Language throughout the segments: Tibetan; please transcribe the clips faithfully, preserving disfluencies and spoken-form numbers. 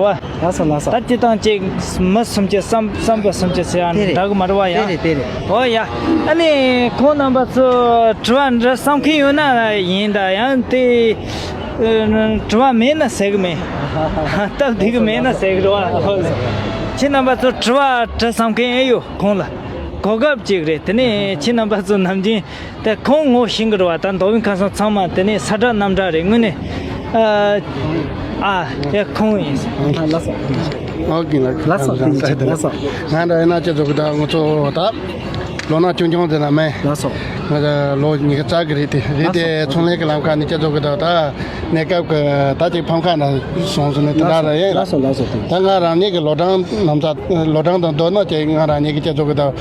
བ། ལགས་སོ་ལགས་སོ། ད་སྤྱི་བཏང་ཅིག་མི་སུམ་ཅུ་བསམ་བསམ་པ་སུམ་ཅུ་ཟེར་ཡ་དེ་རེད། འདྲ་གི་མ་རེད་བ་ཡ། དེ་རེད་དེ་རེད། ཨོ་ཡ། ཨ་ནི་ཁོང་རྣམ་པ་ཚོ་དྲི་བ་འདྲི་བསམ་མཁན་ཡོད་ན་ཡིན་ད་ཡང་དེ་དྲི་བ་མེད་ན་ཟེར་གི་མེད། སྟབས་བདེ་གི་མེད་ན་ཟེར་གི་རེད་བ། ཁྱེད་རྣམ་པ་ཚོ་དྲི་བ་འདྲི་བསམ་མཁན་ཨེ་ཡོད་ཁོང་ལ། གོ་སྐབས་ཅིག་རེད། དེ་ནས་ཁྱེད་རྣམ་པ་ཚོ་ནམ་རྒྱུན། དེ་ཁོང་ངོ་ཤེས་ཀྱི་རེད་བ། ད་མདོ་དབུས་ཁམས་གསུམ་ཚང་མ་དེ་ནས་ས་གྲྭ་གནམ་གྲྭ་རེད་དངོས་གནས། ཨ་ཨ་དེ་ཁོང་ཡིན། ལགས་སོ། ཨོ་ཀེ་ལགས། ལགས་སོ། དེ་ཡིན་ཆེད་དུ་ལགས་སོ། ང་འདྲ་ཡིན་ན་ཁྱེད་ཚོ་གི་ད་ང་ཚོ་ད་ལོ་ན་ཆུང་ཆུང་དེ་ན་མེད། ལགས་སོ། ང་ཚོ་ལོ་ཉི་ཤུ་རྩ་གི་རེད། དེ་རེད་དེ་ཚོང་ལས་ཀྱི་ལམ་ཁ་ནས་ཁྱེད་ཚོ་གི་ད་ད་གནས་སྐབས་ཀྱི་ད་ཅིག་ཕམ་ཁ་ན་སོང་སོང་ནས་དེ་འདྲ་རེད་ཡིན། ལགས་སོ་ལགས་སོ། དེ་ད་ང་རང་ཉིད་ཀྱི་ལོ་གྲངས་ནམ་ཚ་ལོ་གྲངས་དང་བསྡུར་ན་ཅིག་ང་རང་ཉིད་ཀྱི་ཁྱེད་ཚོ་གི་ད།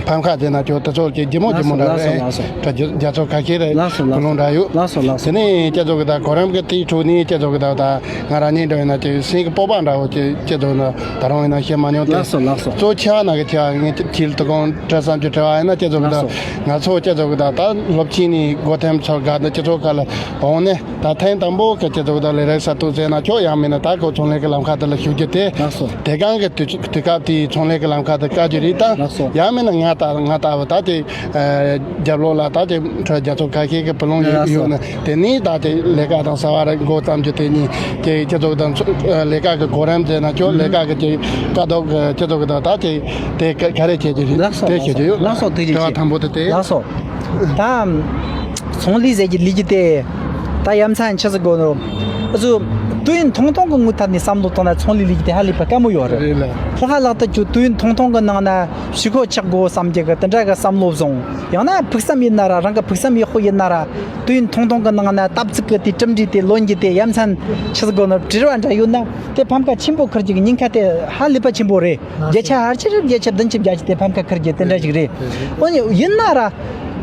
ཕམ་ཁ་དེ་ན་ཅོ་དེ་ཚོ་ཀྱི་ལྗིད་མོ་ལྗིད་མོ་འདྲ་རེད། ལགས་སོ་ལགས་སོ། ད་རྒྱ་རྒྱ་མཚོ་ཁ་ཤས་རེད། ལགས་སོ་ལགས་སོ། བུ་ལོན་འདྲ་ཡོད། ལགས་སོ་ལགས་སོ། དེ་ནས་ཁྱེད་ཚོ་གི་ད་གོ་རིམ་གི་དེའི་ཁྲོད་ནས་ཁྱེད་ཚོ་གི་ད་ད་ང་རང་ཉིད་འདྲ་ཡིན་ན་ཅིག་སེང་གི་སྤོབས་པ་འདྲ་བོ་ཅིག་ཁྱེད་ཚོ་ན་ད་རུང་ཡིན་ན་བཤད་མ་མྱོང་དེ། ལགས་སོ་ལགས་སོ། གཙོ་ཆེ་བ་ན་གི་ཆེ་བ་ངས་ཁྱེད་དུ་གོང་དྲི་བསམ་གྱི་དྲི་བ་ཡིན་ན་ཁྱེད་ཚོ་གི་ད། ལགས་སོ། ང་ཚོ་ཁྱེད་ཚོ་གི་ད་ད་སློབ་ཆེན་ནས་སྒོ་ཐེམ་ཚོ་ག་ད་ཁྱེད་ཚོ་ག་ལ་འོང་ནས། ད་ཐེངས་དང་པོ་གི་སྤྱི་ཚོགས་དང་ལས་རིགས་གསར་གཏོད་བྱས་ན་ཆོག་ཡང་མིན་ན་ད་ཁོ་ཚོང་ལས་ཀྱི་ལམ་ཁ་དེ་ལ་ཞུགས་རྒྱུ་དེ། ལགས་སོ། དེ་གང་གི་དུས་དུས་སྐབས་དེའི་ཚོང་ལས་ཀྱི་ལམ་ཁ་དེ་བཀག་རྒྱུ་རེད་དང་། ལགས་སོ། ཡང་མིན་ན་ང་ལྟ་ང་ལྟ་བུ་ད་དེ་རྒྱབ་ལོགས་ལ་ད་དེ་ཁྲོད་རྒྱ་མཚོ་ཁ་ཤས་ཀྱི་བུ་ལོན་ཡོད་ཡོད་ན་དེ་ནས་ད་དེ་ལས་ཀ་དང་བྱ་བ་རེ་འགོ་བརྩམས་རྒྱུ་དེ་གཉིས་ཀྱི་སྤྱི་ཚོགས་དང་ཚོ་ལས་ཀ་གི་གོ་རིམ་བྱས་ན་ཆོག་ལས་ཀ་གི་ཀྱི་ཀ་དོག་གི་སྤྱི་ཚོགས་ཀྱི་དང་ད་དེ་དེ་ག་རེ་བྱེད་རྒྱུ་རེད། ལགས་སོ། དེ་བྱེད་རྒྱུ་ཡོད། ལགས་སོ། དེ་དྲི་བ་དང་པོ་དེ་དེ། ལགས་སོ། ད་ཚོང་ལས་ཟེར་གྱི་ལས་རྒྱུ་དེ་ད་ཡ་མཚན་ཆི་ཟིག་དགོས་ནོ། ཨ་ཚོ་དུས་ཡུན་ཐུང་ཐུང་གི་དངུལ་ཐད་ནས་བསམ་བློ་བཏང་ན་ཚོང་ལས་ལས་རྒྱུ་དེ་ཧ་ལས་པ་དཀའ་མོ་ཡོད་རེད། རེད་ལ། ལྷག་ལྷག་ཏུ་ཁྱོད་དུས་ཡུན་ཐུང་ཐུང་གི་ནང་ན་ཕྱི་ཁོག་ཆག་དགོས་བསམ་རྒྱུ་གི་དེ་འདྲ་གི་བསམ་བློ་བཟུང་། ཡང་ན་ཕུགས་བསམ་ཡིན་ན་ར་རང་གི་ཕུགས་བསམ་ཡག་པོ་ཡིན་ན་ར་དུས་ཡུན་ཐུང་ཐུང་གི་ནང་ན་སྟབས་ཚིག་གི་དེ་གྲུབ་འབྲས་དེ་ལོན་རྒྱུ་དེ་ཡ་མཚན་ཆི་ཟིག་དགོས་ནོ་དྲི་བ་འདྲ་ཡོད་ན་དེ་ཕམ་ཁ་ཆེན་པོ་ཁུར་རྒྱུ་གི་ཉེན་ཁ་དེ་ཧ་ལས་པ་ཆེན་པོ་རེད། བརྒྱ་ཆ་ཕལ་ཆེར་བརྒྱ་ཆ་བདུན་ཅུ་བརྒྱད་ཅུ་དེ་ཕམ་ཁ་ཁུར་རྒྱུ་དེ་འདྲ་ཞིག་རེད། འོ་ན་ཡིན་ན་ར།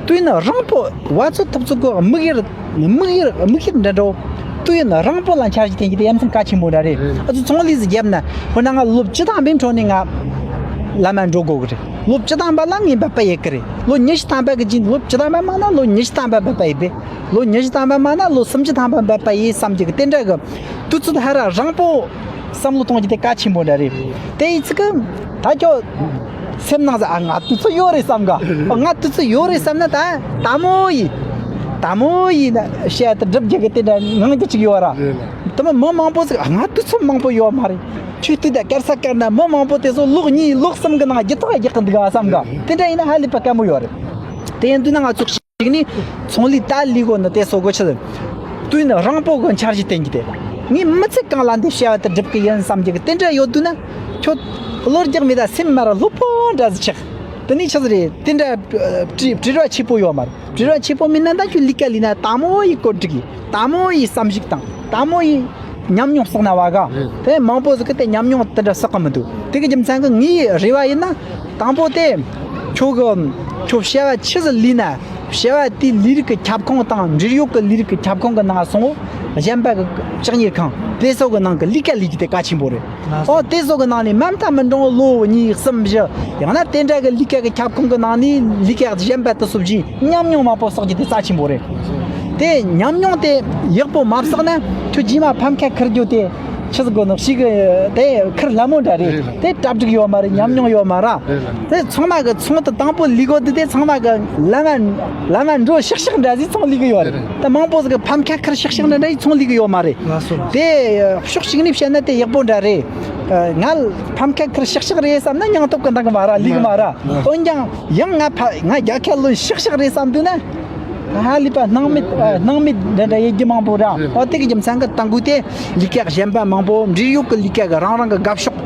དུས་ཡུན་རིང་པོ་བ་ཚོད་ཐུབ་ཚོད་གི་དམིགས་ཡུལ་དམིགས་ཡུལ་དམིགས་ཡུལ་འདྲ་འདྲ་བོ། དུས་ཡུན་རིང་པོ་ལ་འཆར་གཞི་འཐེན་རྒྱུ་དེ་ཡ་མཚན་གལ་ཆེན་པོ་འདྲ་རེད། ཨ་ཚོ་ཚོང་ལས་ཟིག་བརྒྱབ་ན་དཔེར་ན་ང་ལོ་བཅུ་ཐམ་པའི་འཕྲོ་ནས་ང་ལམ་མ་འགྲོ་དགོས་གི་རེད། ལོ་བཅུ་ཐམ་པ་ལ་ངས་འབད་པ་ཡེད་གི་རེད། ལོ་ཉི་ཤུ་ཐམ་པ་གི་རྗེས་ལོ་བཅུ་ཐམ་པ་མང་ན་ལོ་ཉི་ཤུ་ཐམ་པ་འབད་པ་ཡེད་པས། ལོ་ཉི་ཤུ་ཐམ་པ་མང་ན་ལོ་སུམ་ཅུ་ཐམ་པ་འབད་པ་ཡེད་བསམ་རྒྱུ་གི་དེ་འདྲ་གི་དུས་ཚོད་ཧ་ར་རིང་པོ་བསམ་བློ་གཏོང་རྒྱུ་དེ་གལ་ཆེན་པོ་འདྲ་རེད། དེ་ཡི་ཚིག་གི་ད་ཁྱོད་སེམས་ནང་ཟ་ཨ་ང་དུས་ཚོད་ཡོད་རེད་བསམ་ག་ང་དུས་ཚོད་ཡོད་རེད་བསམ་ན་ད་དལ་མོ་ཡིན། དལ་མོ་ཡིན་ན་བཤད་དེ་སྒྲུབ་རྒྱུ་གི་དེ་འདྲ་ངང་རྒྱུ་ཅིག་ཡོད་ར། དེ་མ་མི་མང་པོ་ཟིག་ཨ་ང་དུས་ཚོད་མང་པོ་ཡོད་མ་རེད། ཁྱོད་དུས་ད་སྐར་ས་སྐར་ན་མི་མང་པོ་དེ་ཚོ་ལོ་གཉིས་ལོ་གསུམ་གི་ནང་རྒྱུ་ཐག་རྒྱག་གི་འདུག་ཨ་བསམ་ག་དེ་འདྲ་ཡིན་ན་ཧ་ལས་པ་དཀའ་མོ་ཡོད་རེད། དེ་ཡིན་དུས་ན་ང་ཚོ་གཅིག་ནི་ཚོང་ལས་ད་ལས་གོ་ནི་དེ་སོ་གོ་ཆི་ཟེར། དུས་ནི་རིང་པོ་གི་འཆར་གཞི་བསྟན་གྱི་དེ། ངས་མི་ཚེ་གང་ལ་འདི་བྱ་བ་དེ་སྒྲུབ་གི་ཡིན་བསམ་གྱི་གི་དེ་འདྲ་ཡོད་དུས་ན། ཁྱོད་བློ་རྒྱག་མེད་ད་སེམས་མ་ར་ལྷོད་པོ་འདྲ་ཟིག་ཆགས། དེ་ནས་ཆི་ཟེར་རེད་དེ་འདྲ་བྲི་བྲི་ར་ཆེ་པོ་ཡོད་མ་རེད། བྲི་ར་ཆེ་པོ་མིན་ན་ད་ཁྱོད་ལས་ཀ་ལས་ན་དལ་མོ་ཡི་བཀོད་སྒྲིག་ཡིན། དལ་མོ་ཡི་བསམ་གཞིག་དང་དལ་མོ་ཡི་ཉམས་མྱོང་བསགས་ན་བ་ག་རེད། དེ་མང་པོ་ཟིག་གི་དེ་ཉམས་མྱོང་དེ་འདྲ་བསགས་གི་མི་འདུག་དེ་གི་རྒྱུ་མཚན་གི་ངའི་རེ་བ་ཡིན་ན། དང་པོ་དེ། ཁྱོད་གི་ཁྱོད་བྱ་བ་ཆི་ཟིག་ལས་ན། བྱ་བ་དེའི་ལས་རིགས་ཀྱི་ཁྱབ་ཁོངས་དང་འབྲེལ་ཡོད་ཀྱི་ལས་རིགས་ཀྱི་ཁྱབ་ཁོངས་ཀྱི་ནང་སོང་། གཞན་པ་གི་ལྕགས་གཉེར་ཁང་དེ་སོགས་ཀྱི་ནང་གི་ལས་ཀ་ལས་རྒྱུ་དེ་གལ་ཆེན་པོ་རེད། ཨོ་དེ་སོགས་ཀྱི་ནང་ནས་མ་མཐའ་མི་འགྲོ་ལོ་གཉིས་གསུམ་བཞི། ཡང་ན་དེ་འདྲ་གི་ལས་ཀ་གི་ཁྱབ་ཁོངས་ཀྱི་ནང་ནས་ལས་ཀ་གཞན་པ་དེ་སོགས་ཀྱི་ཉམས་མྱོང་མང་པོ་བསགས་རྒྱུ་དེ་རྩ་ཆེན་པོ་རེད། དེ་ཉམས་མྱོང་དེ་ཡག་པོ་མ་བསགས་ན་ཁྱོད་རྗེས་མ་ཕམ་ཁ་ཁུར་རྒྱུ་དེ་ཆི་ཟིག་དགོས་ནོ་ཞིག་གི་དེ་ཁུར་སླ་མོ་འདྲ་རེད། རེད་ལ། དེ་གྲ་སྒྲིག་ཡོད་མ་རེད། ཉམས་མྱོང་ཡོད་མ་ར། རེད་ལ། དེ་ཚང་མ་གི་ཚོང་དེ་དང་པོ་ལས་གོ་དེ་དེ་ཚང་མ་གི་ལམ་མ་ལམ་མ་འགྲོ་ཤག་ཤག་འདྲ་ཟིག་ཚོང་ལས་གི་ཡོད་རེད། རེད། དེ་མང་པོ་ཟིག་གི་ཕམ་ཁ་ཁུར་ཤག་ཤག་འདྲ་འདྲ་ཡི་ཚོང་ལས་གི་ཡོད་མ་རེད། ལགས་སོ། དེ་ཕྱོགས་གཅིག་ནས་བཤད་ན་དེ་ཡག་པོ་འདྲ་རེད། ང་ཕམ་ཁ་ཁུར་ཤག་ཤག་རེད་བསམ་ན་སྙིང་སྟོབས་གི་འདང་གི་མ་ར་ལས་གི་མ་ར། འོན་ཀྱང་ཡང་ང་ཕ་ང་རྒྱལ་ཁ་ལོན་ཤག་ཤག་རེད་བསམ་དུས་ན། ཧ་ལས་པ་སྣང་མེད་ཨ། སྣང་མེད་འདྲ་འདྲ་ཡེད་རྒྱུ་མང་པོ་ར། ཨོ་དེ་གི་རྒྱུ་མཚན་གི་དང་གུ་དེ་ལས་ཀ་གཞན་པ་མང་པོ་འབྲེལ་ཡོད་གི་ལས་ཀ་གི་རང་རང་གི་དགའ་ཕྱོགས།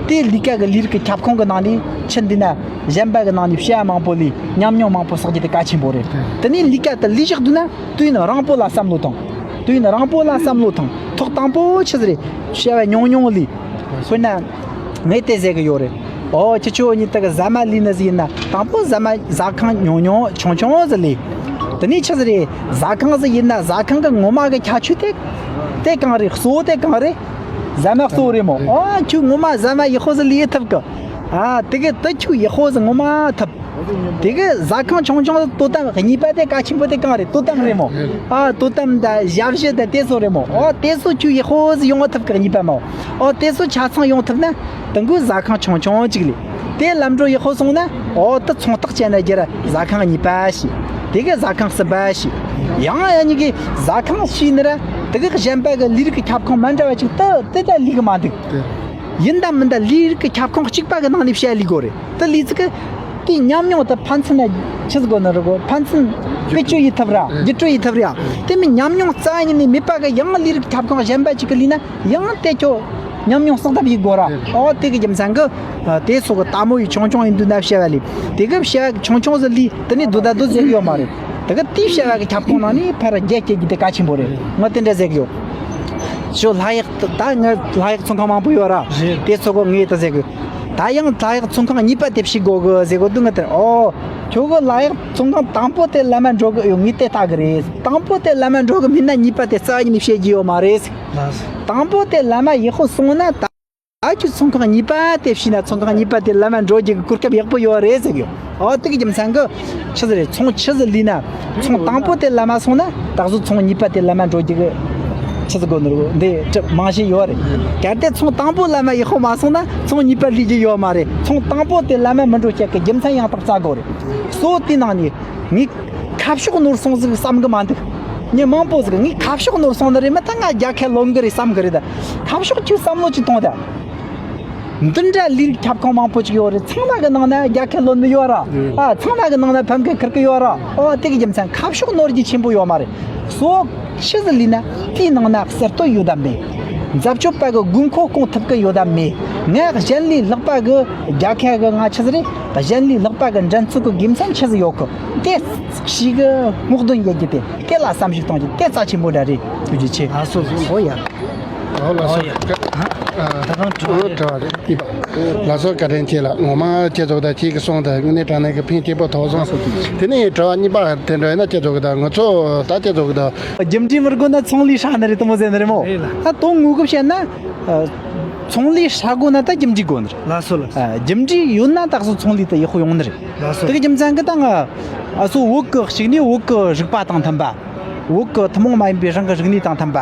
དེ་ལས་ཀ་གི་ལས་རིགས་གི་ཁྱབ་ཁོངས་གི་ནང་ནས་ཕྱིན་འདི་ན་གཞན་པ་གི་ནང་ནས་བྱ་བ་མང་པོ་ལས་ཉམས་མྱོང་མང་པོ་བསགས་རྒྱུ་དེ་གལ་ཆེན་པོ་རེད། དེ་ནས་ལས་ཀ་དེ་ལས་བཞག་དུས་ན་དུས་ཡུན་རིང་པོ་ལ་བསམ་བློ་ཐོངས། དུས་ཡུན་རིང་པོ་ལ་བསམ་བློ་ཐོངས་ཐོག་དང་པོ་ཆི་ཟིག་རེད། བྱ་བ་ཉུང་ཉུང་ལས། དཔེར་ན། ངས་དེ་ཟེར་གི་ཡོད་རེད། ཨོ་ཁྱེད་ཆོ་གཉིས་དག་ཟ་མ་ལས་ནི་ཟིག་ཡིན་ན་དང་པོ་ཟ་མ་ཟ་ཁང་ཉུང་ཉུང་ཆུང་ཆུང་ཟིག་ལས། དེ་ནས་ཆི་ཟིག་རེད། ཟ་ཁང་ཟིག་ཡིན་ན་ཟ་ཁང་གི་ངོ་མ་གི་ཁྱད་ཆོས་དེ། དེ་གང་རེད། གཙོ་བོ་དེ་གང་རེད། ཟ་མ་གཙོ་བོ་རེད་མོ། ཨོ་ཁྱོད་ངོ་མ་ཟ་མ་ཡག་པོ་ཟིག་ལས་ཐུབ་གི། ཨ་དེ་གི་དེ་ཁྱོད་ཡག་པོ་ཟིག་ངོ་མ་ཐུབ། དེ་གི་ཟ་ཁང་ཆུང་ཆུང་དོ་དམ་གཉིས་པ་དེ་གལ་ཆེན་པོ་དེ་གང་རེད། དོ་དམ་རེད་མོ། ཨ་དོ་དམ་དང་ཞབས་ཞུ་དང་དེ་ཚོ་རེད་མོ། ཨ་དེ་ཚོ་ཁྱོད་ཡག་པོ་ཟིག་ཡོང་ཐུབ་གི་གཉིས་པ་མོ། ཨ་དེ་ཚོ་ཆ་ཚང་ཡོང་ཐུབ་ན་དང་གི་ཟ་ཁང་ཆུང་ཆུང་གཅིག་ལས། དེ་ལམ་འགྲོ་ཡག་པོ་སོང་ན་ཨོ་དེ་ཚོང་རྟགས་ཅན་ན་རྒྱུ་ར་ཟ་ཁང་གཉིས་པ་ཞིག་དེ་གི་ཟ་ཁང་གསུམ་པ་ཞིག་ཡང་ཡང་གཉིས་གི་ཟ་ཁང་ཞིག་ནི་ར་དེ་གི་གཞན་པ་གི་ལས་རིགས་ཀྱི་ཁྱབ་ཁོངས་མ་འདྲ་བ་ཅིག་དེ་དེ་ད་ལས་གི་མ་འདུག་ཡིན་དང་མིན་དང་ལས་རིགས་ཀྱི་ཁྱབ་ཁོངས་གཅིག་པ་གི་ནང་ནས་བཤད་ལས་དགོས་རེད། དེ་ལས་ཚིག་གི་དེ་ཉམས་མྱོང་དེ་ཕན་ཚུན་ན་ཆི་ཟིག་དགོས་ནི་རེད་གོ། ཕན་ཚུན་བེད་སྤྱོད་ཡེད་ཐུབ་ར་བརྒྱུད་སྤྲོད་ཡེད་ཐུབ་ར། དེ་མིན་ཉམས་མྱོང་རྩ་ཉིད་ནས་མེད་པ་གི་ཡང་ལས་རིགས་ཁྱབ་ཁོངས་གཞན་པ་ཅིག་གི་ལས་ན་ཡང་དེ་ཁྱོད་ཉམས་མྱོང་གསོག་ཐབས་ཡེད་དགོས་ར། ཨོ་དེ་གི་རྒྱུ་མཚན་གི་དེ་སོགས་གི་ལྟད་མོ་ཡི་ཆུང་ཆུང་ཡིན་དུས་ན་བཤད་པ་ལས་དེ་གི་བཤད་ཆུང་ཆུང་ཟིག་ལས་དེ་ནས་དུ་ད་དུ་ཟེར་གི་ཡོད་མ་རེད། དེ་གི་དེའི་བཤད་པ་གི་ཁྱབ་ཁོངས་ནང་ནས་ཕར་རྒྱ་སྐྱེད་རྒྱུ་དེ་གལ་ཆེན་པོ་རེད། ང་དེ་འདྲ་ཟེར་གི་ཡོད། ཞོ་ལྷ་ཡག་ད་ང་ལྷ་ཡག་ཚོང་ཁང་མང་པོ་ཡོད་ར། རེད། དེ་ཚོ་གོ་ངས་ད་ཟེར་གི། ད་ཡང་ལྷ་ཡག་ཚོང་ཁང་གཉིས་པ་དེ་ཕྱི་དགོ་གི་ཟེར་གོ་དུ་ང་དེར་ཨོ། ཁྱོད་གི་ལྷ་ཡག་ཚོང་ཁང་དང་པོ་དེ་ལམ་མ་འགྲོ་གི་ཡོད་ངས་དེ་ལྟ་གི་རེད། དང་པོ་དེ་ལམ་མ་འགྲོ་གི་མིན་ན་གཉིས་པ་དེ་རྩ་བ་ཉིད་ནས་བཤད་རྒྱུ་ཡོད་མ་རེད། ལགས་སོ། དང་པོ་དེ་ལམ་མ་ཡག་པོ་སོང་ན་ད། ཨ་ཁྱོད་ཚོང་ཁང་གཉིས་པ་དེ་ཕྱིན་ན་ཚོང་ཁང་གཉིས་པ་དེ་ལམ་མ་འགྲོ་རྒྱུ་གི་གོ་སྐབས་ཡག་པོ་ཡོད་རེད་ཟེར་གི་ཡོད། ཨོ་དེ་གི་རྒྱུ་མཚན་གི་ཆི་ཟིག་རེད། ཚོང་ཆི་ཟིག་ལས་ན་ཚོང་དང་པོ་དེ་ལམ་མ་སོང་ན་ད་གཟོད་ཚོང་གཉིས་པ་དེ་ལམ་མ་འགྲོ་རྒྱུ་གི་ཆི་ཟིག་དགོ་ནོར་འདི་གྲུབ་མང་ཤེས་ཡོད་རེད། གལ་ཏེ་ཚོང་དང་པོ་ལམ་མ་ཡག་པོ་མ་སོང་ན་ཚོང་གཉིས་པ་ལས་རྒྱུ་ཡོད་མ་རེད། ཚོང་དང་པོ་དེ་ལམ་མ་མི་འགྲོ་རྒྱུ་གི་རྒྱུ་མཚན་ཡང་དག་རྩ་དགོ་རེད། གཙོ་བོ་དེ་ནང་ནས་ངས་ཁ་ཕྱོགས་ནོར་སོང་ཟིག་བསམ་གི་མ་འདུག་མི་མང་པོ་ཟིག་ངས་ཁ་ཕྱོགས་ནོར་སོང་ནི་རེད། མི་ད་ང་རྒྱལ་ཁ་ལོན་གི་རེད་བསམ་གི་རེད། ད་ཁ་ཕྱོགས་ཁྱོད་བསམ་བློ་ཅིག་གཏོང་ད། འདི་འདྲ་ལས་རིགས་ཁྱབ་ཁོངས་མང་པོ་ཅིག་ཡོད་རེད། ཚང་མ་གི་ནང་ན་རྒྱལ་ཁ་ལོན་ནི་ཡོད་ར། ཨ་ཚང་མ་གི་ནང་ན་ཕམ་ཁ་ཁུར་གི་ཡོད་ར། ཨོ་དེ་གི་རྒྱུ་མཚན་ཁ་ཕྱོགས་ནོར་རྒྱུ་ཆེན་པོ་ཡོད་མ་རེད། སོ་ཆི་ཟིག་ལས་ན་དེའི་ནང་ན་གསར་གཏོད་ཡོད་དམ་མེད། འཛད་སྤྱོད་པ་གི་དགོས་མཁོ་སྐོང་ཐུབ་གི་ཡོད་དམ་མེད། ངས་གཞན་ལས་ལྷག་པ་གི་རྒྱལ་ཁ་གི་ང་ཆི་ཟིག་རེད། གཞན་ལས་ལྷག་པ་གི་འགྲན་ཚོགས་གི་དགེ་མཚན་ཆི་ཟིག་ཡོད་གི། དེ་ཞིག་གི་སྔོག་འདོན་ཡེད་རྒྱུ་དེ་དེ་ལ་བསམ་གཞིག་གཏོང་རྒྱུ་དེ་རྩ་ཆེན་པོ་འདྲ་རེད། ཐུགས་རྗེ་ཆེ། ལགས་སོ། ཨོ་ཡ། ཨོ་ལགས་སོ། ཨོ་ཡ། ཨ་ད་དུང་དྲི་བ་རེད། དྲི་བ་རེད། ལགས་སོ། བཀའ་དྲིན་ཆེ་ལགས། ངོ་མ་ཁྱེད་ཚོ་དང་ཁྱེད་ཀྱི་གསུང་དང་དངོས་གནས་དྲང་གནས་ཀྱི་ཕན་ཐོགས་པོ་ཐོགས་སོང་། དེ་ནས་དྲི་བ་གཉིས་པ་དེ་འདྲ་ཡིན་ན་ཁྱེད་ཚོ་གི་དང་ང་ཚོ་ད་ཁྱེད་ཚོ་གི་དང་། རྒྱུ་འབྲས་མི་དགོས་ན་ཚོང་ལས་ཧྲ་ནི་རེད། དེ་མོ་ཟེར་ནི་རེད་མོ། རེད་ལགས། ད་དོན་དངོས་ཀྱི་བཤད་ན། ཨ། ཚོང་ལས་ཧྲ་དགོས་ན་ད་རྒྱུ་འབྲས་དགོས་ནི་རེད། ལགས་སོ་ལགས་སོ། ཨ། རྒྱུ་འབྲས་ཡོད་ན་ད་གཟོད་ཚོང་ལས་དེ་ཡག་པོ་ཡོང་ནི་རེད། ལགས་སོ། དེ་གི་རྒྱུ་མཚན་གི་ད་ང་། ཨ་སོ་བོད་གི་གཅིག་ནས་བོད་གི་རིག་པ་དང་མཐུན་པ། བོད་གི་ཐུན་མོང་མ་ཡིན་པའི་རང་གི་རིག་གནས་དང་མཐུན་པ།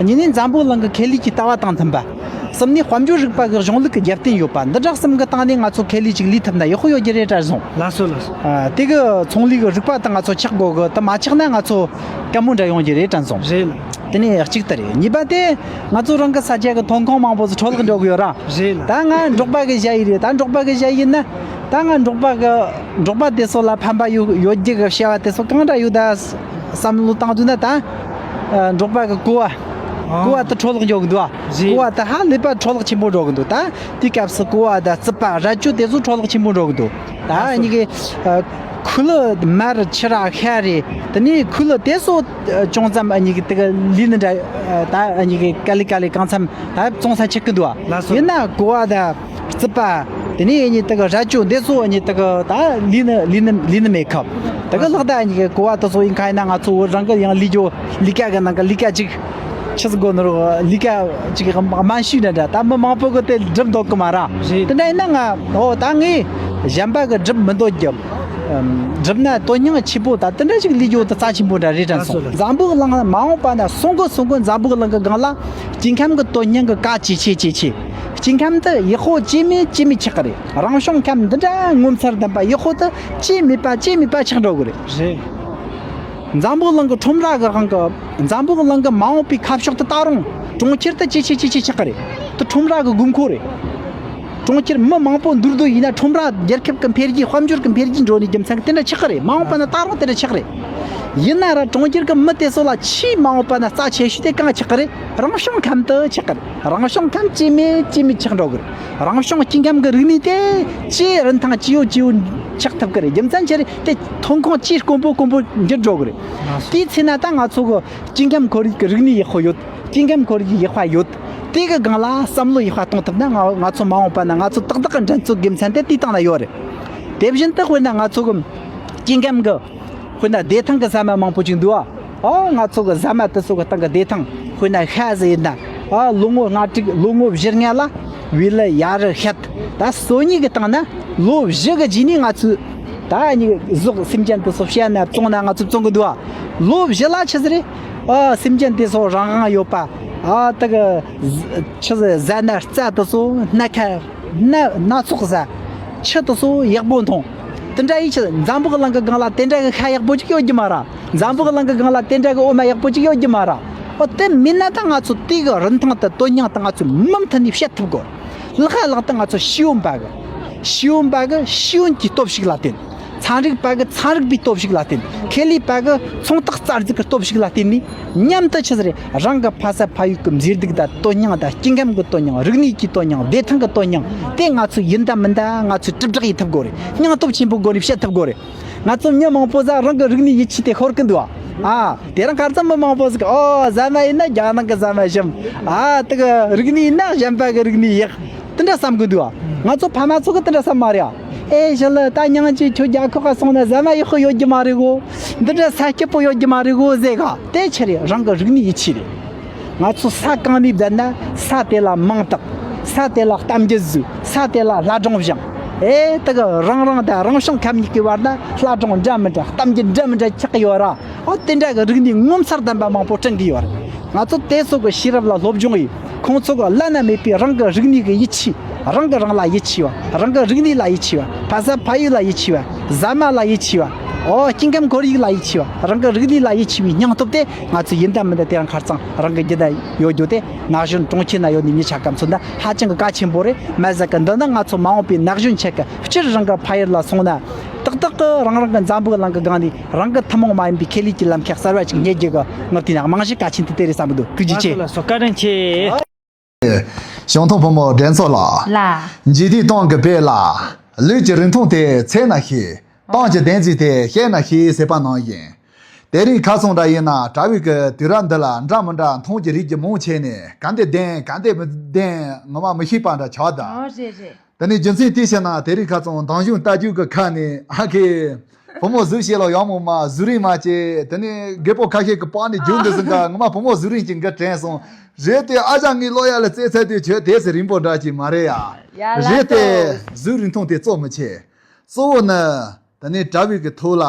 གཉིས་ནས་འཛམ་བུ་གླིང་གི་ཁེ་ལས་ཀྱི་ལྟ་བ་དང་མཐུན་པ། གསུམ་ནས་དཔལ་འབྱོར་རིག་པ་གི་གཞུང་ལུགས་ཀྱི་རྒྱབ་རྟེན་ཡོད་པ། འདི་འདྲ་གསུམ་གི་སྟེང་ནས་ང་ཚོ་ཁེ་ལས་ཅིག་ལས་ཐུབ་ན་ཡག་པོ་ཡོད་རྒྱུ་རེད་དྲན་སོང་། ལགས་སོ་ལགས་སོ། ཨ། དེ་གི་ཚོང་ལས་གི་རིག་པ་དང་ང་ཚོ་ཆགས་དགོས་གི། དེ་མ་ཆགས་ན་ང་ཚོ་དཀའ་མོ་འདྲ་ཡོང་རྒྱུ་རེད་དྲན་སོང་། རེད་ལགས། དེ་ནས་གཅིག་དེ་རེད། གཉིས་པ་དེ་ང་ཚོ་རང་གི་ས་ཆ་གི་ཐོན་ཁུངས་མང་པོ་ཟིག་འཕྲོ་བརླག་འགྲོ་གི་ཡོད་ར། རེད་ལགས། ད་ང་འབྲོག་པ་གི་ཞ་ཡི་རེད། ད་འབྲོག་པ་གི་ཞ་ཡི་ཡིན་ན། ད་ང་འབྲོག་པ་གི་འབྲོག་པ་དེ་ཚོ་ལ་ཕན་པ་ཡོད་ཡོད་རྒྱུ་གི་བྱ་བ་དེ་ཚོ་གང་འདྲ་ཡོད་ད་བསམ་བློ་བཏང་དུས་ན། ད་འབྲོག་པ་གི་ཀོ་བ། ཨ། ཀོ་བ་དེ་འཕྲོ་བརླག་འགྲོ་གི་འདུག་ཨ། རེད། ཀོ་བ་དེ་ཧ་ལས་པ་འཕྲོ་བརླག་ཆེན་པོ་འགྲོ་གི་འདུག་ད་དེའི་སྐབས་སུ་ཀོ་བ་དང་རྩིད་པ་ར་ཅོ་དེ་ཚོ་འཕྲོ་བརླག་ཆེན་པོ་འགྲོ་གི་འདུག་ད་ཨ་ནི་གི་ཁུ་ལུ་མར་ཕྱུ་ར་ཤ་རེད། དེ་ནས་ཁུ་ལུ་དེ་ཚོ་ཅུང་ཙམ་ཨ་ནི་གི་དེ་གི་ལུས་ནི་འདྲ། ད་ཨ་ནི་གི་ག་ལེ་ག་ལེ་གང་འཚམ་ད་བཙོང་ས་ཆགས་གི་འདུག་ཨ། ལགས་སོ། ཡིན་ན་ཀོ་བ་དང་རྩིད་པ། དེ་ནས་ཨ་ནི་དེ་གི་ར་ཅོ་འདི་ཚོ་ཨ་ནི་དེ་གི་ད་ལུས་ནི་ལུས་ནི་ལུས་ནི་མེད་ཁབ། དེ་གི་ལག་ད་ཨ་ནི་གི་ཀོ་བ་དེ་ཚོ་ཡིན་ཁ་ཡིན་ན་ང་ཚོ་བོད་རང་གི་ཡང་ལུས་རྒྱུ་ལུས་ཀ་གི་ནང་གི་ལུས་ཀ་ཅིག་ཆི་ཟིག་དགོས་ནོར་ལུས་ཀ་ཅིག་དམན་ཤོས་འདྲ་འདྲ། ད་མི་མང་པོ་གི་དེ་སྒྲུབ་འདོད་གི་མ་ར། རེད། དེ་འདྲ་ཡིན་ན་ང་ཨོ་ད་ངས་གཞན་པ་གི་སྒྲུབ་མི་འདོད་རྒྱུ། སྒྲུབ་ན་དོན་སྙིང་ཆེ་པོ་ད་དེ་འདྲ་ཞིག་ལས་རྒྱུ་དེ་རྩ་ཆེན་པོ་འདྲ་རེད་དྲན་སོང་། ལགས་སོ། འཛམ་བུ་གླིང་མ་འོངས་པ་ན་སོང་གི་སོང་གི་འཛམ་བུ་གླིང་གི་སྒང་ལ་སྐྱེ་ཁམས་གི་དོན་སྙིང་གི་གལ་ཆེ་ཆེ་ཆེ་ཆེ། སྐྱེ་ཁམས་དེ་ཡག་པོ་ཅི་མེད་ཅི་མེད་ཆགས་གི་རེད། རང་བྱུང་ཁམས་འདི་འདྲ་ངོ་མཚར་ལྡན་པ་ཡག་པོ་དེ་ཅི་མེད་པ་ཅི་མེད་པ་ཆགས་འགྲོ་གི་རེད། རེད། འཛམ་བུ་གླིང་གི་ཁྲོམ་ར་གི་དབང་གི། འཛམ་བུ་གླིང་གི་མ་འོངས་པའི་ཁ་ཕྱོགས་དེ་ད་རུང་གྲོང་ཁྱེར་དེ་ཇེ་ཆེ་ཇེ་ཆེ་ཆགས་ཀྱི་རེད། དེ་ཁྲོམ་ར་གི་དགོས་མཁོ་རེད། གྲོང་ཁྱེར་མི་མང་པོ་འདུས་སྡོད་ཡིན་ན་ཁྲོམ་ར་རྒྱལ་ཁབ་ཀྱི་འཕེལ་རྒྱས་དཔལ་འབྱོར་གྱི་འཕེལ་རྒྱས་འགྲོ་ནས་རྒྱུ་མཚན་གྱིས་དེ་འདྲ་ཆགས་ཀྱི་རེད། མ་འོངས་པ་ན་ད་རུང་དེ་འདྲ་ཆགས་ཀྱི་རེད། ཡིན་ན་ར་གྲོང་ཁྱེར་གྱི་མི་དེ་ཚོ་ལ་ཆེས་མ་འོངས་པ་ན་རྩ་ཆེ་ཤོས་དེ་གང་ཆགས་ཀྱི་རེད། རང་བྱུང་ཁམས་དེ་ཆགས་ཀྱི་རེད། རང་བྱུང་ཁམས་ཇེ་མེད་ཇེ་མེད་ཆགས་འགྲོ་གི་རེད། རང་བྱུང་སྐྱེ་ཁམས་ཀྱི་རིག་གནས་དེ་ཇེ་རིན་ཐང་ཇེ་ཡོད་ཇེ་ཡོད་ཆགས་ཐུབ་ཀྱི་རེད། རྒྱུ་མཚན་ཅི་རེད། དེ་ཐོན་ཁུངས་ཇེ་དཀོན་པོ་དཀོན་པོ་འགྱུར་འགྲོ་གི་རེད། དེའི་ཚེ་ན་ད་ང་ཚོ་གི་སྐྱེ་ཁམས་ཁོར་ཡུག་གི་རིག་གནས་ཡག་པོ་ཡོད། སྐྱེ་ཁམས་ཁོར་ཡུག་ཡག་པ་ཡོད། དེ་གི་སྒང་ལ་བསམ་བློ་ཡག་པ་གཏོང་ཐུབ་ན་ང་ང་ཚོ་མ་འོངས་པ་ན་ང་ཚོ་ཏག་ཏག་གི་འགྲན་རྩོད་དགེ་མཚན་དེ་དེའི་སྟེང་ན་ཡོད་རེད། དེ་བཞིན་དུ་དཔེར་ན་ང་ཚོ་གི་སྐྱེ་ཁམས་གི་དཔེར་ན་བདེ་ཐང་གི་ཟ་མ་མང་པོ་ཅིག་འདུག་ཨ། ཨ་ང་ཚོ་གི་ཟ་མ་དེ་ཚོ་གི་སྟེང་གི་བདེ་ཐང་དཔེར་ན་ཤ་ཟེར་ཡིན་ན། ཨ་ལོ་ངོ་ལྔ་དྲུག་ལོ་ངོ་བཞི་ལྔ་ལ་བི་ལི་ཡ་རུ་ཤད་ ད་སོ་གཉིས་ཀྱི་སྟེང་ན་ལོ་བཞི་གི་རྗེས་ནས་ང་ཚོས་ད་ནི་ཟོག་སེམས་ཅན་དེ་ཚོ་བཤས་ན་བཙོངས་ན་ང་ཚོས་བཙོང་གི་འདུག་ཨ། ལོ་བཞི་ལ་ཆི་ཟིག་རེད། ཨ། སེམས་ཅན་དེ་ཚོ་རང་དབང་ཡོད་པ། ཨ། དེ་གི་ཆི་ཟིག་ཟ་ན་རྩྭ་དེ་ཚོ་སྣ་ཁ་སྣ་སྣ་ཚོགས་ཟ། ཆུ་དེ་ཚོ་ཡག་པོ་འཐུང་། དེ་འདྲ་ཡིན་ཕྱིར་འཛམ་བུ་གླིང་གི་སྒང་ལ་དེ་འདྲ་གི་ཤ་ཡག་པོ་ཅིག་ཡོད་རྒྱུ་མ་རེད། འཛམ་བུ་གླིང་གི་སྒང་ལ་དེ་འདྲ་གི་འོ་མ་ཡག་པོ་ཅིག་ཡོད་རྒྱུ་མ་རེད། འོ། དེ་མིན་ན་ད་ང་ཚོ་དེ་གི་རིན་ཐང་དང་དོན་སྙིང་དེ་ང་ཚོས་མུ་མཐུད་ནས་བཤད་ཐུབ་དགོས། ལྷག་ལྷག་ཏུ་ང་ཚོ་ཤེས་ཡོན་པ་གི། ཤེས་ཡོན་པ་གི་ཤེས་ཡོན་གྱི་སྟོབས་ཤུགས་ལ་བརྟེན། ཚན་རིག་པ་གི་ཚན་རིག་པའི་སྟོབས་ཤུགས་ལ་བརྟེན། ཁེ་ལས་པ་གི་ཚོང་རྟགས་གསར་འཛུགས་ཀྱི་སྟོབས་ཤུགས་ལ་བརྟེན་ནས། མཉམ་དུ་ཆི་ཟིག་རེད། རང་གི་ཕ་ས་ཕ་ཡུལ་གྱི་མཛེས་སྡུག་དང་དོན་སྙིང་དང་སྐྱེ་ཁམས་ཀྱི་དོན་སྙིང་། རིག་གནས་ཀྱི་དོན་སྙིང་། བདེ་ཐང་གི་དོན་སྙིང་དེ་ང་ཚོས་ཡིན་ད་མིན་ད་ང་ཚོས་དྲིལ་བསྒྲགས་ཡེད་ཐུབ་དགོས་རེད། སྙིང་སྟོབས་ཆེན་པོ་སྒོ་ནས་བཤད་ཐུབ་དགོས་རེད། ང་ཚོ་མྱི་མང་པོ་ཟིག་རང་གི་རིག་གནས་ཡིད་ཆེས་དེ་ཤོར་གི་འདུག་ཨ། ཨ། དེ་རིང་ཁ་སང་མི་མང་པོ་ཟིག་ཨོ། ཟ་མ་ཡིན་ན་རྒྱ་ནག་གི་ཟ་མ་ཞིམ། ཨ། དེ་གི་རིག་གནས་ཡིན་ན་གཞན་པ་གི་རིག་གནས་ཡག། དེ་འདྲ་བསམ་གི་འདུག་ཨ། ང་ཚོ་ཕ་མ་ཚོ་གི་དེ་འདྲ་བསམ་མ་རེད་ཨ། ཨེ་ཞི་ལི། ད་ཉང་ཅིག་ཁྱོད་རྒྱ་ཁོག་ག་སོང་ན་ཟ་མ་ཡག་པོ་ཡོད་རྒྱུ་མ་རེད་གོ། འདི་འདྲ་ས་སྐྱིད་པོ་ཡོད་རྒྱུ་མ་རེད་གོ་ཟེར་ག། དེ་ཆི་རེད། རང་གི་རིག་གནས་ཡིད་ཆེས་རེད། ང་ཚོ་ས་གང་ནས་བསྡད་ན་ས་དེ་ལ་མིང་བཏགས། ས་དེ་ལ་གཏམ་རྒྱུད་བཟོས། ས་དེ་ལ་ལྷ་སྒྲུང་བཞེངས། ཨེ། དེ་གི་རང་རང་དང་རང་བྱུང་ཁམས་གཉིས་ཀྱི་བར་ན་ལྷ་སྒྲུང་འདྲ་མི་འདྲ། གཏམ་རྒྱུད་འདྲ་མི་འདྲ་ཆགས་ཀྱི་ཡོད་ར། ཨོ། དེ་འདྲ་གི་རིག་གནས་ངོ་མཚར་ལྡན་པ་མང་པོ་བསྐྲུན་གྱི་ཡོད་རེད། ང་ཚོ་དེ་ཚོ་གི་ཤེས་རབ་ལ་སློབ་སྦྱོང་ཡིས། ཁོང་ཚོ་གི་བླ་ན་མེད་པའི་རང་གི་རིག་གནས་ཀྱི་ཡིད་ཆེས། རང་གི་རང་ལ་ཡིད་ཆེས་པ། རང་གི་རིག་གནས་ལ་ཡིད་ཆེས་པ། ཕ་ས་ཕ་ཡུལ་ལ་ཡིད་ཆེས་པ། ཟ་མ་ལ་ཡིད་ཆེས་པ། ཨོ། སྐྱེ་ཁམས་ཁོར་ཡུག་ལ་ཡིད་ཆེས་པ། རང་གི་རིག་གནས་ལ་ཡིད་ཆེས་པའི་སྙིང་སྟོབས་དེ་ང་ཚོས་ཡིན་ད་མིན་ད་དེ་རིང་ཁ་རྩང་རང་གི་རྒྱུད་ན་ཡོད་རྒྱུ་དེ། ན་གཞོན་གྲོང་ཁྱེར་ན་ཡོད་ནི་མི་ཆ་ཀམ་ཚོ་འདི་ཧ་ཅང་གི་གལ་ཆེན་པོ་རེད། མ་ཟད་གི་འདི་ནི་ང་ཚོ་མ་འོངས་པའི་ན་གཞོན་ཆ་གི་སྤྱིར་རང་གི་ཕ་ཡུལ་ལ་སོང་ན། ཏག་ཏག་གི་རང་རང་གི་འཛམ་བུ་གླིང་གི་སྒང་ནས་རང་གི་ཐུན་མོང་མ་ཡིན་པའི་ཁེ་ལས་ཀྱི་ལམ་ཁ་གསར་བ་ཅིག་རྙེད་རྒྱུ་གི་ངག་དེ་ནས་རྨང་གཞི་གལ་ཆེན་དེ་དེ་རེད་བསམ་གི་འདུག། ཐུགས་རྗེ་ཆེ། ལགས་སོ། ལགས་སོ། བཀའ་དྲིན་ཆེ། ཞང་ཐང་བུ་མོ་དྲན་ཚོ་ལགས། ལགས། འཇིག་རྟེན་སྟོང་གི་བོད་ལ། ལུས་ཀྱི་རིན་ཐང་དེ་ཚད་ན་ཤེས། གཏམ་གྱི་བདེན་རྫུན་དེ་བཤད་ན་ཤེས་ཟེར་པ་ནང་བཞིན། དེ་རིང་ཁ་སང་འདྲ་ཡིན་ན་གྲྭ་བའི་གི་དུས་རབས་འདི་ལ་འདྲ་མི་འདྲ་མཐོང་རྒྱུ་རིག་རྒྱུ་མང་བྱས་ནས། ག་འདི་བདེན་ག་འདི་མི་བདེན་ངོ་མ་མི་ཤེས་པ་འདྲ་ཆགས་ད། ཨོ། རེད་རེད། དེ་ནས་རྒྱུ་མཚན་དེ་བཤད་ན། དེ་རིང་ཁ་སང་མདང་གཞུང་ལྟ་རྒྱུ་གི་ཁ་ནས་ཨ་ཁེ། བུ་མོ་གཟུགས་བྱད་ལ་ཡག་མོ་མ། གཟུགས་རིང་མ་བྱས། དེ་ནས་རྒད་པོ་ཁ་ཤས་ཀྱི་པང་ནས་རྒྱུག་འདི་ཟིན་ག། ངོ་མ་བུ་མོ་གཟུགས་རིང་ཅིག་འགི་དྲན་སོང་། རེད་དེ། ཨ་ཅག་ངའི་ལོ་ཡ་ལ་རྩེད་ཚད་དེ་ཁྱོད་དེ་ཚེ་རིང་པོ་འདྲ་ཅིག་མ་རེད་ཡ། ཡ་ལ་རེད་དེ། ལྟོས། གཟུགས་རིང་ཐུང་དེ་གཙོ་མི་ཆེ། གཙོ་བོ་ནི། དེ་ནས་གྲྭ་བའི་གི་ཐོག་ལ་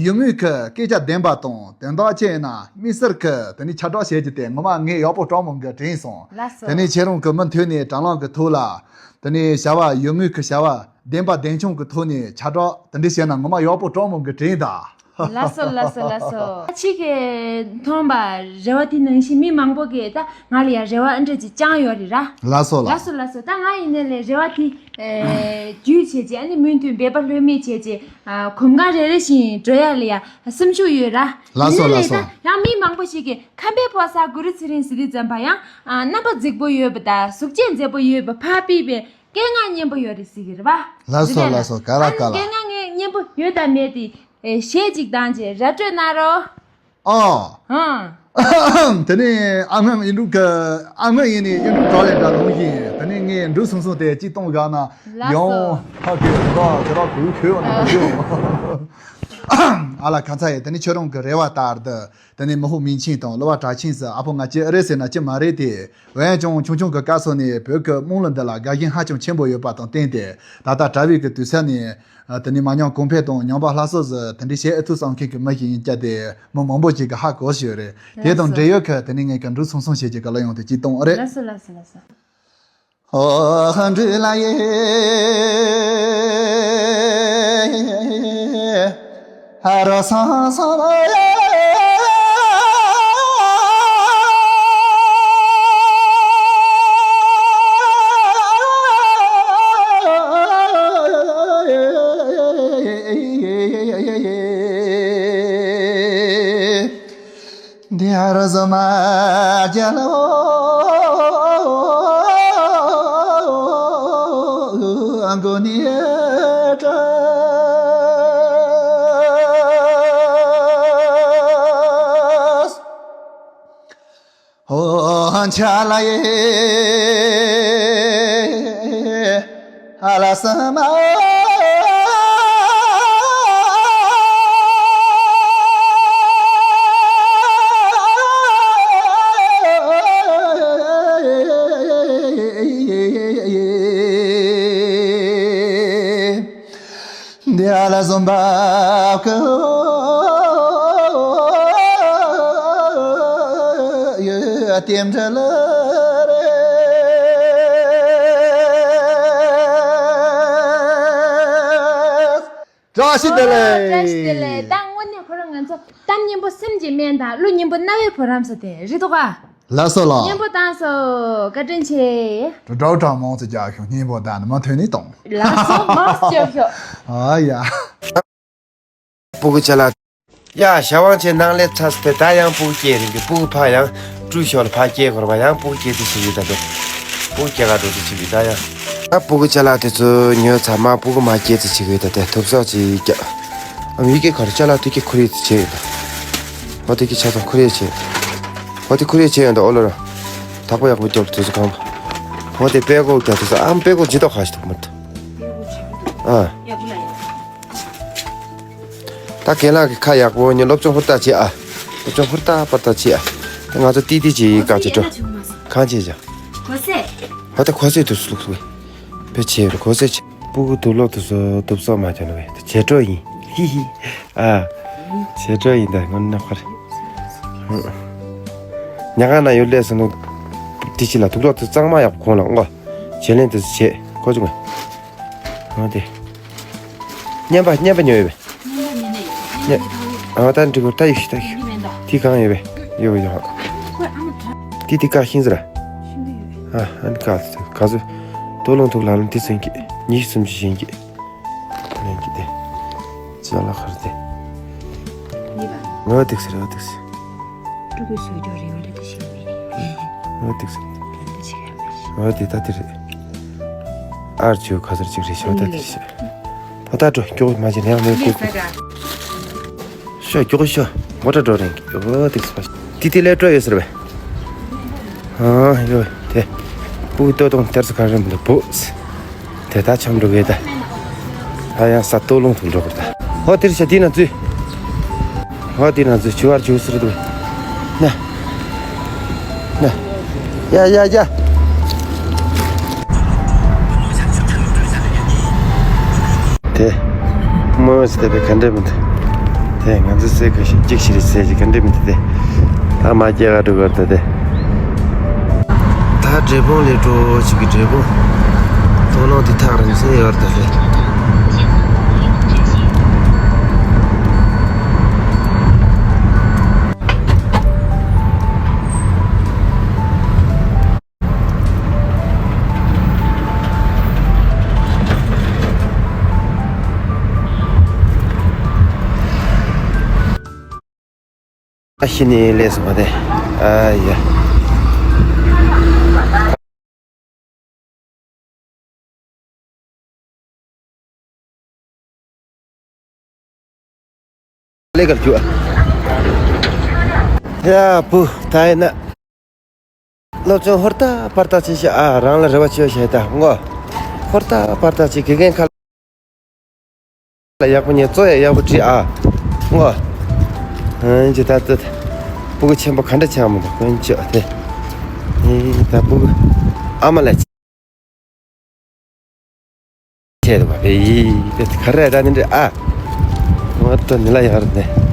ཡུལ་མིའི་གི་སྐད་ཆ་བདེན་པ་དང་། དོན་དག་ཆེ་ཡིན་ན་དམིགས་བསལ་གི་དེ་ནས་ཁྱབ་བསྒྲགས་བྱེད་རྒྱུ་དེ་ངོ་མ་ངས་ཡག་པོ་སྤྲང་མོ་གི་དྲན་སོང་། ལགས་སོ། དེ་ནས་ཁྱེད་རང་གི་མུ་མཐུད་ནས་དྲ་ལམ་གི་ཐོག་ལ་དེ་ནས་བྱ་བ་ཡུལ་མིའི་གི་བྱ་བ་བདེན་པ་བདེན་ཆུང་གི་ཐོག་ནས་ཁྱབ་བསྒྲགས་དེ་འདྲ་བྱས་ན་ངོ་མ་ཡག་པོ་སྤྲང་མོ་གི་དྲན་ད། ལགས་སོ། ལགས་སོ། ལགས་སོ། ཁྱེད་ཀྱིས་མཐོང་བ་རེ་བ་དེ་ནང་བཞིན་མི་མང་པོ་གིས་ད་ང་ལ་ཡང་རེ་བ་ཨ་འདྲ་ཅིག་བཅངས་ཡོད་རེད་ར། ལགས་སོ་ལགས། ལགས་སོ། ལགས་སོ། ད་ང་ཡིན་ནའི་ལས་རེ་བ་དེ་ཨེ་བརྒྱུད་བྱས་རྗེས། ཨ་ནི་མུ་མཐུད་འབད་པ་ལྷོད་མེད་བྱས་རྗེས། ཨ། གོམ་གང་རེ་རེ་བཞིན་འགྲོ་ཡ་ལ་ཡ་སེམས་ཤུགས་ཡོད་ར། ལགས་སོ། ཡིན་ནའི་ལགས་ལས་སོ། ད་ཡང་མི་མང་པོ་ཞིག་གིས་ཁམས་པའི་ཕོ་གསར་གུ་རུ་ཚེ་རིང་ཟེར་དུས་ཙམ་པ་ཡང་། ཨ། རྣམ་པ་རྫིག་པོ་ཡོད་པ་དང་གཟུགས་བྱད་མཛེས་པོ་ཡོད་པ་ཕར་ཕུད་པའི་སྐད་ངག་སྙན་པོ་ཡོད་རེད་ཟེར་གི་རེད་པ། ལགས་སོ། རེད་ལགས་སོ། ག་ར་ག་ལ། ཨ་ནི་སྐད་ངག་སྙན་པོ་ཡོད་དང་མེད་དེ་ཨེ་གཞས་ཅིག་བཏང་རྗེས་ར་སྤྲོད་གནང་རོགས། ཨ། ཨང་། དེ་ནས་ཨ་སྔོན་ཨིན་འབྲུག་གི། ཨ་སྔོན་ཡིན་ནས་ཨིན་འབྲུག་གྲོགས་ལས་འདྲ་ལུང་བཞིན། དེ་ནས་ངས་འབྲུག་སོང་སོང་དེ་གཅིག་གཏོང་བཞག་ན། ལགས་སོ། ཡང་ཧ་གི་ར་ཁྱོད་ར་གུ་ཁྱོད་ན་ཁྱོད། ཨ་ལ་ཁ་ཚ་ཡི། དེ་ནས་ཁྱོད་རང་གི་རེ་བ་ལྟར་དུ། དེ་ནས་མི་ཧུ་མིང་ཆིང་དང་གླུ་བ་གྲགས་ཆེན་ཟེར། ཨ་ཕོ་ང་ཅི་ཨེ་རེད་ཟེར་ན་ཅི་མ་རེད་དེ། འོན་ཀྱང་ཆུང་ཆུང་གི་སྐབས་སུ་ནས་བོད་ཀྱི་དམངས་གླུ་འདི་ལ་དགའ་ཞེན་ཧ་ཅང་ཆེན་པོ་ཡོད་པ་དང་བསྟུན་ཏེ། ད་ལྟ་གྲྭ་བའི་གི་དུས་ཚོད་ནས། ཨ། དེ་ནས་མ་ཉམས་གོང་འཕེལ་དང་ཉམས་པ་སླར་གསོ་ཟེར་དེ་འདྲའི་བྱེད་ཨེ་ཐུབ་བསམ་མཁན་གྱི་མི་ཞིག་ཡིན་རྒྱུ་དེ་མི་མང་པོ་ཞིག་གིས་ཧ་གོ་ཤེས་རེད། དེ་དང་འབྲེལ་ཡོད་ཀྱི་དེ་ནས་ངས་ཀྱི་འབྲུག་ཚང་སོང་ཞེས་ཀྱི་གླུ་དབྱངས་དེ་གཅིག་གཏོང་ཨེ་རེད། ལགས་སོ། ལགས་སོ། ལགས་སོ། ཨོ་ཧ་འབྲུག་ལ་ཡེ། ཧ་རོ་སང་སང་ལ་ཡེ། འདི་ཨ་ར་ཟ་མ་རྒྱལ་ལོ་མགོ་ནི་ཏྲ། ཧོ་ཧན་ཆ་ལ་ཡེ། ཨ་ལ་ས་མ། ཡ་ལ་ཟོམ་པ་ཀ་ཡ་ཏེམ་ཏྲ་ལ་རེ། བཀྲ་ཤིས་བདེ་ལེགས། བཀྲ་ཤིས་བདེ་ལེགས། ད་དངོས་གནས་ཁོ་རང་ང་ཚོ་གཏམ་སྙན་པོ་སེམས་ཀྱི་སྨན་དང་གླུ་སྙན་པོ་རྣ་བའི་བུ་རམ་ས་དེ་རེད་འདུག་ག། ལགས་སོ་ལགས། སྙན་པོ་བཏང་སོང་། བཀའ་དྲིན་ཆེ། འགྲོ་འགྲོ་གྲངས་མང་ཙམ་རྒྱག་ཤོག་སྙན་པོ་བཏང་ནས་མ་ཐོན་ནས་གཏོང་། ལགས་སོ་མང་ཙམ་རྒྱག་ཤོག་ཨ་ཡ། སྤུ་གུ་ཅ་ལག་ཡ་ཞབས་དབང་ཆེ་ནང་ལས་ཚ་སྟེ་ད་ཡང་སྤུ་གུ་སྐྱེས་རིང་གི་སྤུ་གུ་ཕ་ཡང་བཀྲུས་ཤོག་ལ་ཕ་སྐྱེས་གོར་བ་ཡང་སྤུ་གུ་སྐྱེས་དུ་ཞིག་ཡོད་ད་དེ། སྤུ་གུ་སྐྱེས་ག་འགྲོ་དུ་ཞིག་ཡོད་ད་ཡང་། ད་སྤུ་གུ་ཅ་ལག་དེ་ཚོ་ཉོས་ཚར་མ་སྤུ་གུ་མ་སྐྱེས་དུ་ཞིག་ཡོད་ད་དེ་ཐུབ་སོགས་ཅིག་རྒྱ། ཨ་མི་གི་ཁར་ཅ་ལག་དུ་གི་ཁུར་ཡོད་དུ་བྱེད་ཡོད་ད། ཧོ་དེ་གི་ཆ་ཚང་ཁུར་ཡོད་བྱེད། ཧོ་དེ་ཁུར་ཡོད་བྱེད་ཡོད་ད་ཨོ་ལོ་ར། ཐག་པ་ཡག་པོ་རྒྱབ་དུ་ཚོ་གང་པ། ཧོ་དེ་པད་གོ་རྒྱ་དུ་ཚོ་ཨམ་པད་གོ་ཇི་ཏོ་ཁ་ཞིག་ཐུབ་མ་ཐུབ། ཨ། ད་རྒན་ལགས་ཀྱི་ཁ་ཡག་པོ་ཉོ་སློབ་སྦྱོང་ཧུར་ཐག་བྱེད་ཨ། སློབ་སྦྱོང་ཧུར་ཐག་པར་ཐག་བྱེད་ཨ། ད་ང་ཚོ་ཏི་ཏི་བྱེད་ཡིག་ག་བྱེད་འགྲོ། གང་བྱེད་བྱ། གོ་སེ། ཨ་ད་གོ་སེ་དུ་སུ་ལུག་སུ་བེ་བྱེད་རུ་གོ་སེ་བྱེད། སྤུ་གུ་དུག་ལོག་དུ་སོ་དུབ་སོག་མ་བྱ་ནོ་བེ་ད་བྱེད་འགྲོ་ཡིན་ཧི་ཧི། ཨ། བྱེད་འགྲོ་ཡིན་ད་སྔོན་ན་ཁར། ཉ་ག་ན་ཡོད་ལས་སོ་ནོ། ཏི་ཅི་ལ་དུག་ལོག་དུ་གཙང་མ་ཡག་པོ་གོང་ལ་ཨོ། བྱེད་ལེན་དུ་བྱེད་ཁོ་ཆུང་ཨ། འོ་དེ། སྙན་པ་སྙན་པ་ཉོས་ཡོད་པས། སྙན་པ་ཉོས་ནས་ཡོད། སྙན་པ་ཉོས་ནས་ད་ཡོད། ཨ་ད་འགྲིག་གོ་ད་ཡོད་ཤི་ད་ཡོད། འདི་མེད་ད། དེ་གང་ཡོད་པས། ཡོད་ཡོད། ཁོས་ཨ་མ་ད། དེ་དེ་ཀ་ཤིང་ཟེར། ཤིང་དེ་ཡོད་པས། ཨ་ཨ་ནི་ཀ་ཚོད་ཀ་ཚོད། དོ་ལོང་ཐུག་ལ་ལོང་དེ་ཚོན་གྱི་ཉི་ཤུ་སུམ་ཅུ་ཞིང་གྱི། ལེན་གྱི་དེ། ཅ་ལག་ཁར་དེ། འོ་དེ་ཟེར་འོ་དེ་ཟེར། ཕྲུ་གུའི་བཟོ་སྐྱོར་རེ་བ་རེ་ད་ཞིག་མེད། འོ་དེ་ཟེར། འོ་དེ་ད་དེ་རེད། ཨར་ཆུ་ཁ་ཟར་ཅིག་རེད་ཤོག་ད་དེ་ཟེར། ཕོ་ད་འགྲོ་སྐྱོ་མ་བྱེད་ནས་མེད་ཀུ་ཀུ། ཤོག་སྐྱོ་ཤོག་མོ་ཏྲ་འགྲོ་རེད། འོ་དེ་ཟེར། ཏི་ཏི་ལས་སྤྲོ་ཡོད་ཟེར་བས། ཨ་ཡོད་དེ། སྤུ་གུ་ལྟོས་དང་དེར་སུ་ག་རེ་མི་འདུག་བུ། དེ་ད་ཆམ་འགྲོ་གི་ད། ཨ་ཡང་ས་ལྟོ་ལོང་ཐུག་འགྲོ་གི་ད། ཧོ་དེར་ཤ་དེ་ན་ཙུ། ཧོ་དེ་ན་ཙུ་ཆུ་བར་ཆུ་ཟེར་འདུག་ན། ན། ཡ་ཡ་ཡ། དེ། མོས་དེ་བས་ག་འདྲ་མི་འདུག་དེ་ང་ཚོ་སེ་ག་ཞིག་གཅིག་ཞིག་རེད་སེ་ཞིག་ག་འདྲ་མི་འདུག་དེ། ད་མ་སྐྱེ་ག་འགྲོ་གར་ད་དེ། ད་འབྲས་སྤུངས་ལས་འགྲོ་ཞིག་གི་འབྲས་སྤུངས། མཐོང་སྣང་དེ་ཐག་རིང་ས་ཡོད་ད་དེ། ཨ་ཤི་ནི་ལས་སོང་བ་དེ། ཨ་ཡ། ལས་ཀར་རྒྱུ། ཡ་བུ་ད་ཡིན་ན། སློབ་སྦྱོང་ཧུར་ཐག་པར་ཐག་བྱེད་ཤག་ཨ་རང་ལ་རེ་བ་བཅོལ་བྱས་ད་ངོ་། ཧུར་ཐག་པར་ཐག་བྱེད་དགེ་རྒན་ཁ་ལ་ཡག་པོ་ཉན་གཙོ་ཡ་ཡག་པོ་བྲིས་ཨ། ངོ་། ཨ་ཅི་ད་ད་ད། སྤུ་གུ་ཆེན་པོ་ག་འདྲ་ཆགས་མི་འདུག་དཀོན་མཆོག་དེ། ཨེ་ད་སྤུ་གུ་ཨ་མ་ལ། ཆེ་བ་བེ་ཡི་དེ་ག་རེ་ད་ནི་འདྲ་ཨ། ང་ད་ནི་ལ་ཡག་རེད་ནས།